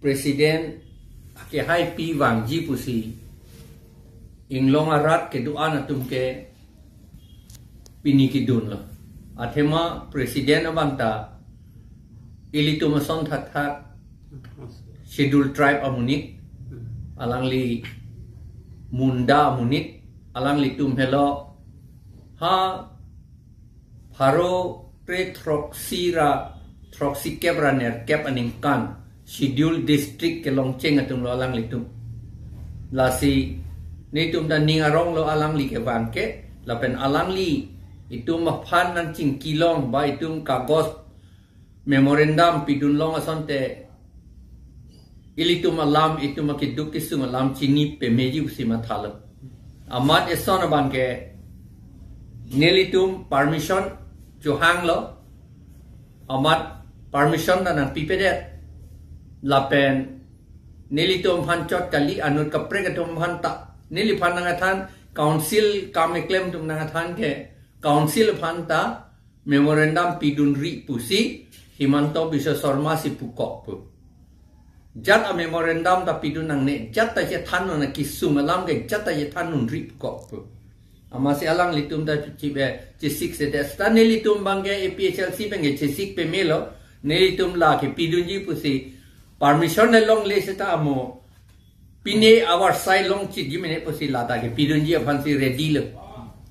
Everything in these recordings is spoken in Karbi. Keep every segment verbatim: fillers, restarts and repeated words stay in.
President akehaipi vangji pusi inglong arat kedo-an atum ke pini kedun lo. Athema President abang ta ilitum ason thakthak Scheduled Tribe amonit, alangli Munda amonit, alanglitum helo ha pharo kre throksi ra throksi kep ra nerkep aningkan Scheduled District kelongcheng atum lo alanglitum. Lasi netum ta ning arong lo alangli kevang ke, lapen alangli itum aphan nangchingki long ba itum kagos memorandum pidun long asonte ilitum alam, itum akeduk kesung alam chini pemeji pusi mathalo. Amat eson abang ke nelitum permission chohang lo. Amat permission ta nangpipedet. Lapen nelitum aphan chot kali, anut kaprek atum aphan ta. Neliphan nangathan, council kam keklem atum nangathan ke council aphan ta memorandum pidunri pusi Himanta Biswa Sarma si pukok pu. Jat a memorandum ta pidun nangne, jat ta chethan non, kesung alam ke jat ta chethan nonri pukok pu. Amatsi alanglitum ta chibe chesik sedet. Ta nelitum abang ke A P H L C abang ke chesik pemelo, nelitum la kepidunji pusi permission le longle seta amo pine avarsai longchitji mene pusi lata kepidunji aphansi ready lo.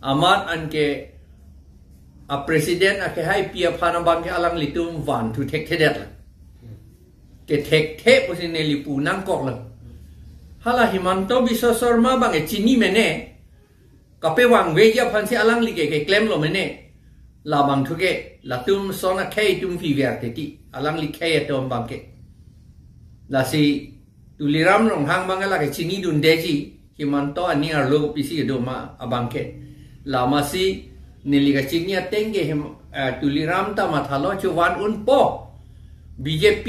Amat anke a President akehaipi aphan abang ke alanglitum vanthu thekthedet lo. Kethekthe pusi neli pu nangkok lo. Hala Himanta Biswa Sarma abang ke chini mene, kapevangveji aphansi alangli ke keklem lo mene. Labangthu ke latum son akhei atum fiver teti, alangli khei atum abang ke. Lasi Tuliram Ronghang abang ke la kechinidundeji, Himanta aning arlo pisi kedo ma abang ke. Amatsi neli kachini ateng ke Him-, eh, Tuliram ta mathalo chovan unpo. B J P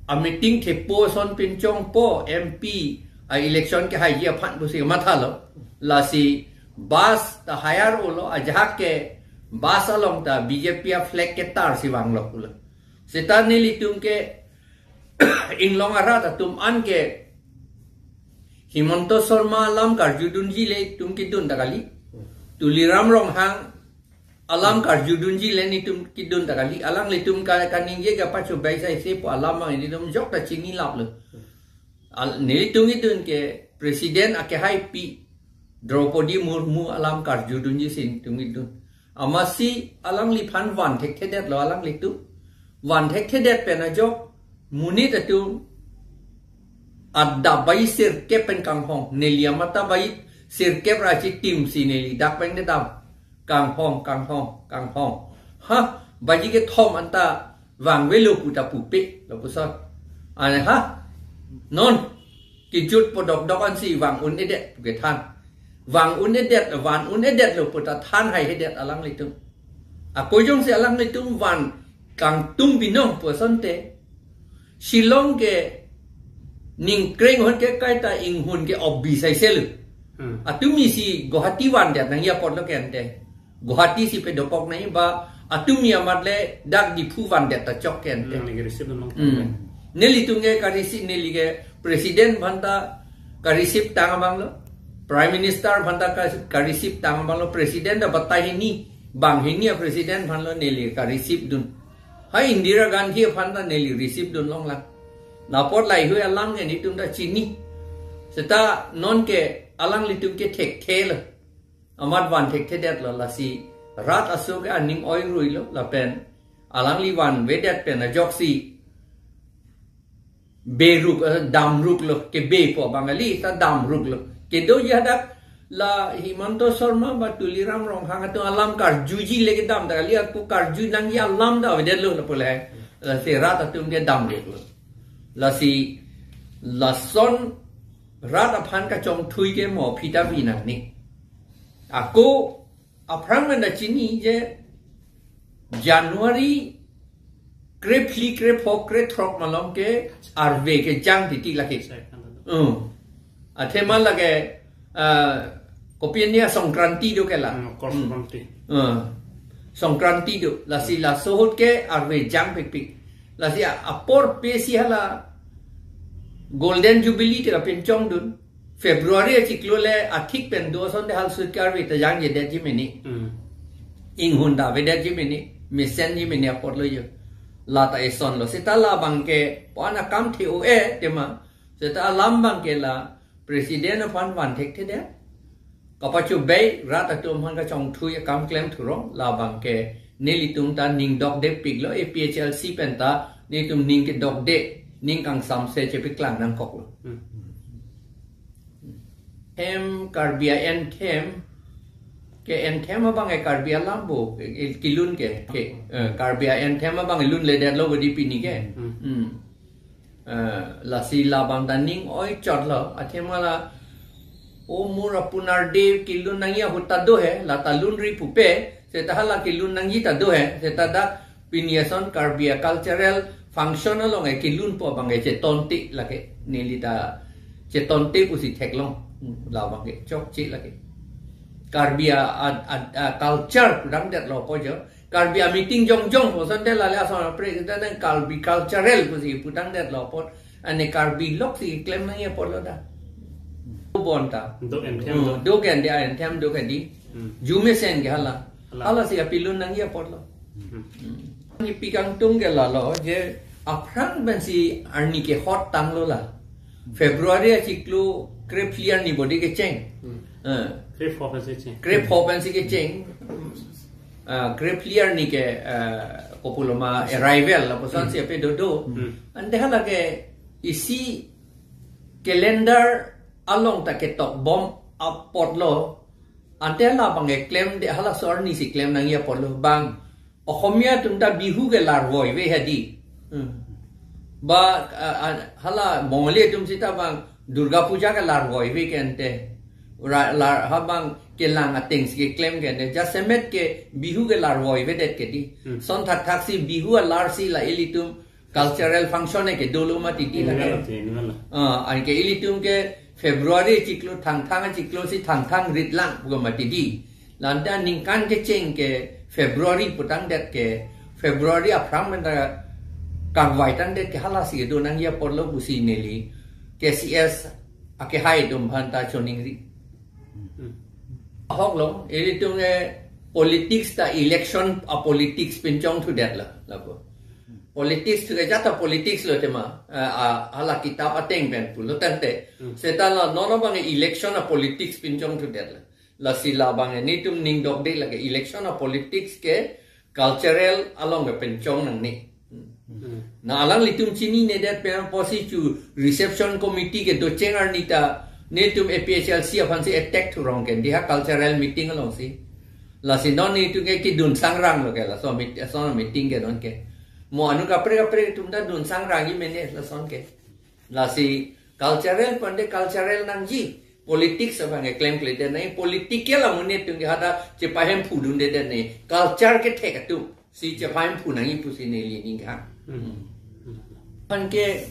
a meeting thepo, son pinchongpo, M P a election kehaiji aphan pusi mathalo. Lasi bus ta hire-o lo, ajahak ke bus along ta B J P a flag ketarsi vanglo pulo. Seta nelitum ke inglong arat atum an ke Himanta Sarma alam karjudunji le itum kedun ta kali. Tuliram Ronghang alam karjudunji le netum kedun ta kali. Alanglitum ka kaningje kapachobai saise pu alam abang netum jok ta chini lap lo. Al-, nelitum kedun ke President akehaipi Draupadi Murmu alam karjudunji si netum kedun. Amatsi alangliphan van thekthedet lo alanglitum. Van thekthedet pen ajok monit atum adap bai sirkep pen kanghong. Neli amat ta bai sirkep ra chitim si neli dak pen kedam. Kanghong, kanghong, kanghong. Ha, baji kethom anta vangvelo pu ta pupe, lapuson. Ane ha, non, kejut po dokdok ansi vang un-edet pu kethan. Vang un-edet, van un-edet lo pu ta than haihedet alanglitum. Ako jongsi alanglitum van kangtung binong pu asonte, Shillong ke ningkreng ahut ke kaita inghun ke obis aiselo. Hmm. Atumi si Guwahati vandet nangji apotlo ke ante. Guwahati si pedopok nangji ba atumi amat le dak Diphu vandet ta chok ke ante. Hmm, neli receive nang. Hmm. Nelitum ke ka-receive, neli ke President aphan ta ka-receive tang abang lo. Prime Minister aphan ta ka, ka-receive tang abang lo. President ta batai hini, bang hini a President aphan lo neli ka-receive dun. Hai Indira Gandhi aphan ta neli receive dun longlang. Lapot laheihui alam ke netum ta chini. Seta non ke alanglitum ke thekthe lo. Amat van thekthedet lo, lasi rat aso ke aning oirui lo lapen alangli vanvedet pen ajoksi beruk, eh, damruk lo, kebe pu abang kali, ta damruk lo. Kedoji hadak la Himanta Sarma ba Tuliram Ronghang atum alam karjuji le kedam ta kali, ako karju nangji alam ta avedet lo lapu le. Lasi rat atum ke damruk lo. Lasi lason rat aphan kachongthui ke mo aphi ta pi nangne. Ako aphrang pen ta chini je January krephli, krepho, krethrok malom ke arve kejang titi lake. Hmm. Athema lake, ah, kopi ania Songkranti do ke la. Hmm, Makar Hmm. Songkranti. Ah. Songkranti do. Lasi laso ahut ke arve jang pikpik. Lasi a-, apor pe si hala Golden Jubilee te kapinchongdun. February achiklo le athik pen do asonte hal sut karve ta jangjedetji mene. Hmm. Inghun ta avedetji mene, mesenji mene apotlo jo. La ta esonlo. Seta labang ke, puan akam the-o-e, tema. Seta alam abang ke la, President aphan van thekthedet. Kapachobei rat atum aphan kachongthui akam klemthu rong, labang ke nelitum ta ning dokdepiklo, A P H L C pen ta nelitum ning kedokde, ning kangsamse chepeklang nangkoklo. Hmm. Hem Karbi a-anthem, ke anthem abang e Karbi alam bo, ke, ke kilun ke, ke, eh, Karbi a-anthem abang e lunledetlo bodi pini ke. Hmm. Hmm. Eh, lasi labang ta ning oi chotlo, athema la, o mur apunarde kilun nangji ahut ta do he, la ta lunri pupe, seta hala kilun nangji ta do he, seta dak pini ason Karbi a-cultural function along e kilunpo abang e chetonte lake, neli ta chetonte pusi theklong, hmm, labang ke chokche lake. Karbi a, a, a, a-culture pudamdetlo po jo, Karbi a-meeting jongjong, boson te lale ason apre, kita nang Karbi cultural pusi pudamdetlo apot, ane Karbi lok si klem nangji apotlo da. Bonta. Do anthem Hmm, do. Do ke ante anthem do ke di. Hmm. Jumesen ke hala. Hala. Hala si kapilun nangji apotlo. Hmm. Hmm. Ni pikangtung ke lalo, je aphrang pensi arni ke hot tanglo la. February achiklo krepli arni bodi kecheng. Hmm. Eh. Krepho pensi cheng. Krepho pensi kecheng. Ah, krepli arni ke, eh, kopuloma arrival lapuson si ape dodo. Hmm. Ante hala ke isi calendar along ta ketokbom apotlo. Ante labang ke klemde halaso arni si klem nangji apotlo bang. Ohomia atum ta Bihu ke larvoive hadi. Hmm. Ba, ah, ah, hala Bongali atum seta bang Durga Puja ke larvoive ke ante. Ra, lar, ha bang kelang ateng si keklem ke ante. Jasemet ke Bihu ke larvoivedet ke di. Hmm. Son thakthak si Bihu alar si la ilitum cultural function ke dolo mati di la Annual ke. Ati, annual. Ah, anke ilitum ke February chiklo Thangthang chiklo si Thangthang ritlang pu mati di. Lanta ningkan kecheng ke February putangdet ke February aphrang pen ta kangvai tangdet ke hala si do nangji apotlo pusi neli K C S akehai atum aphan ta choningri. Hmm. Ahok lo, ilitum ke politics ta election a-politics pinchongthudet la, lapu. Politics thu ke jata politics lo tema, a, a, hala kitap ateng pen pulo tangte. Hmm. Seta la non abang election a-politics pinchongthudet la. Lasi labang e netum ning dokde lake election a-politics ke cultural along ke pinchong nangne. Hmm. Na alanglitum chininedet pen apotsi chu reception committee ke docheng arni ta netum A P H L C aphan si attack thurong ke diha cultural meeting along si. Lasi non netum ke kidun sangrang lo ke laso meet-, laso meeting ke non ke. Mo anut kaprek kaprek atum ta dun sangrangji mene lason ke. Lasi cultural pu ante cultural nangji. Politics abang ke klemkledet nangji, political amonit atum ke hadak chepahemphu dundedet nangji. Culture kethek atum si chepahemphu nangji pusi neli ninghang. Hmm. Aphan ke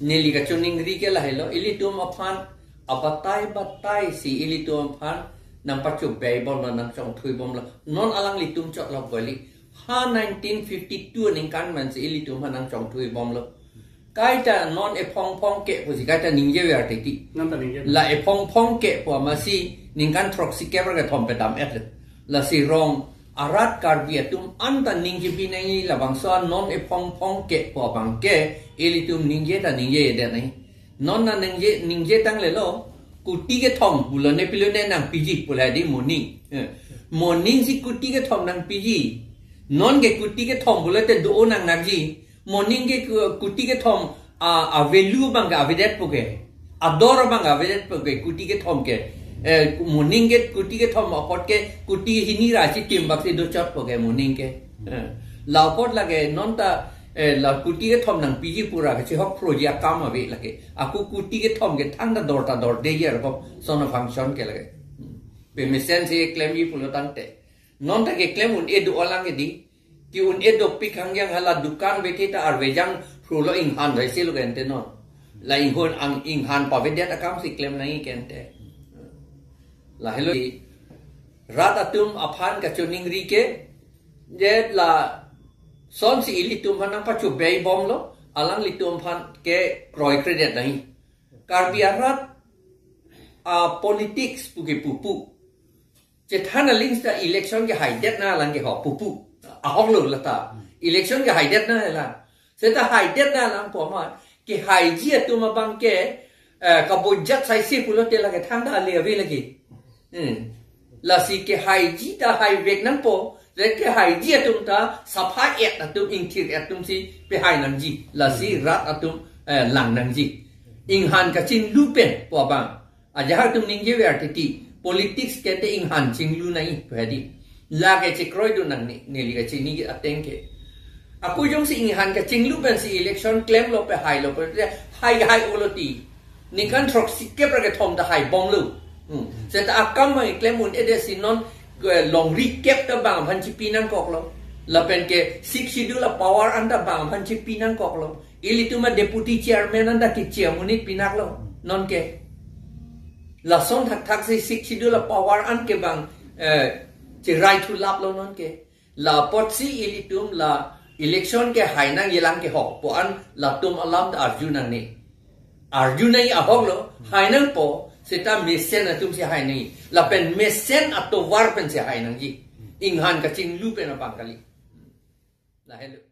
neli kachoningri ke lahelo, ilitum aphan abatai batai si ilitum aphan nangpachobei bomlo, nangchongthui bomlo. Non alanglitum chot lok bali. Ha nineteen fifty-two ningkan man si ilitum aphan nangchongthui bomlo. Kaita non ephongphong ke pusi kaita ningjever titi. Non ta ningje. La ephongphong ke pu amatsi ningkan throksi kep ra kethom pedam-et le. Lasi rong arat Karbi atum anta ningjepi nangji labangso non ephongphong ke pu abang ke ilitum ningje ta ningjedet nangji. Non na ningje, ningje tanglelo, kuti kethom pulo ne pilo ne nangpiji pu la di moning. Eh. Moning si kuti kethom nangpiji. Non ke kuti kethom pulote do-o nangnangji. Moning ke ku-, kuti kethom a, a-value abang ke avedetpo ke. Ador abang ke avedetpo ke kuti kethom ke. Eh, moning ke kuti kethom apot ke kuti hini ra chitim bak si dochotpo ke moning ke. Eh, la apot lake non ta, eh, la kuti kethom nangpiji pu ra kachehok phroji akam ave lake. Ako kuti kethom ke thangta dor ta dorde yer ko son a-function ke lake. Hmm. Pemesen si klemji pulo tangte. Non ta keklem un-e do alang ke di. Ke-un-e dopik hangyang hala dukan bete ta arvejang phrulo inghan raisi lo ke ante non. La inghun ang inghan pavedet akam si klem nangji ke ante. Lahelo rat atum aphan kachoningri ke, je lasonsi ilitum aphan nangpachobei bomlo, Alanglitum aphan ke kroikredet nangji. Karbi arat a politics pu ke pupu. Chethan aling seta election kehaidet nanglang ke ho pupu. Ahok lo lata. Election kehaidet nanglang. Seta haidet nanglang pu amat kehaiji atum abang ke eh, kabojak saisi pulote lake thangta ale ave lake. Hmm. Lasi kehaiji ta haivek nangpo, le kehaiji atum ta sapha-et atum, ingthir-et atum si pehai nangji. Lasi rat atum eh, lang nangji. Inghan kachinglu pen pu abang. Ajahak atum ningjever titi. Politics ke te inghan chinglu nangji pu hedi. Lake chekroidun nang ni, neli kachini ateng ke. Ako jongsi inghan kachinglu pensi election klemlo pe hailo pe, hai hai olo ti. Ningkan throksi kep ra kethom ta haibomlo. Hmm. Seta akam mai klem un-edet si non eh, longri kep ta bang aphan chipi nangkoklo. Lapen ke Sixth Schedule a-power an ta bang aphan chipi nangkoklo. Ilitum a-deputy chairman an ta ke chairman it pinaklo. Non ke. Lason thakthak si Sixth Schedule a-power an ke bang eh, cherai thulaplo non ke. La apotsi ilitum la election kehai nangjilang ke ho pu an latum alam ta arju nangne. Arju nangji ahok lo, hai nangpo, seta mesen atum si hai nangji. Lapen mesen atovar pensi hai nangji. Inghan kachinglu pen abang kali. Lahelo.